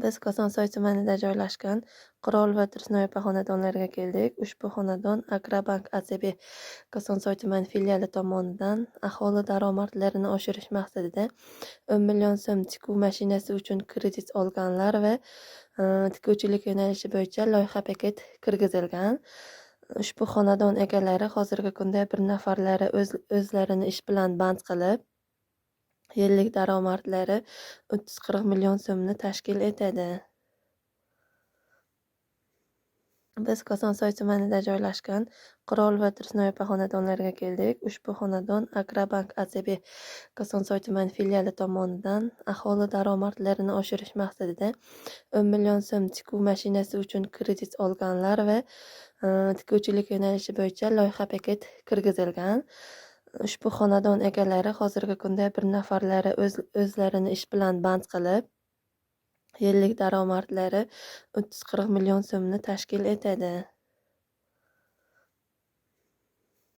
Biz Kosonsoy tumanida joylashgan Qirol va Tursunoy-opa xonadonlariga keldik. Ushbu xonadon Agrobank ACB Kosonsoy tuman filiali tomonidan aholi daromadlarini oshirish maqsadida 10 million so'm tikuv mashinasi uchun kredit olganlar va tikuvchilik yo'nalishi bo'yicha loyiha paket kirgizilgan. Ushbu xonadon egalari hozirgi kunda bir nafarlari o'zlarini ish bilan band qilib, yillik daromadlari 30-40 million so'mni tashkil etadi. Biz Kosonsoy tumanida joylashgan Qirol va Tursunoy-opa xonadonlariga keldik. Ushbu xonadon Agrobank ACB Kosonsoy tuman filiali tomonidan aholi daromadlarini oshirish maqsadida 10 million so'm tikuv mashinasi uchun kredit olganlar va tikuvchilik yo'nalishi bo'yicha loyiha paket kirgizilgan. Ushbu xonadon egalari hozirgi kunda bir nafarlari o'zlarini ish bilan band qilib, yillik daromadlari 30-40 million so'mni tashkil etadi.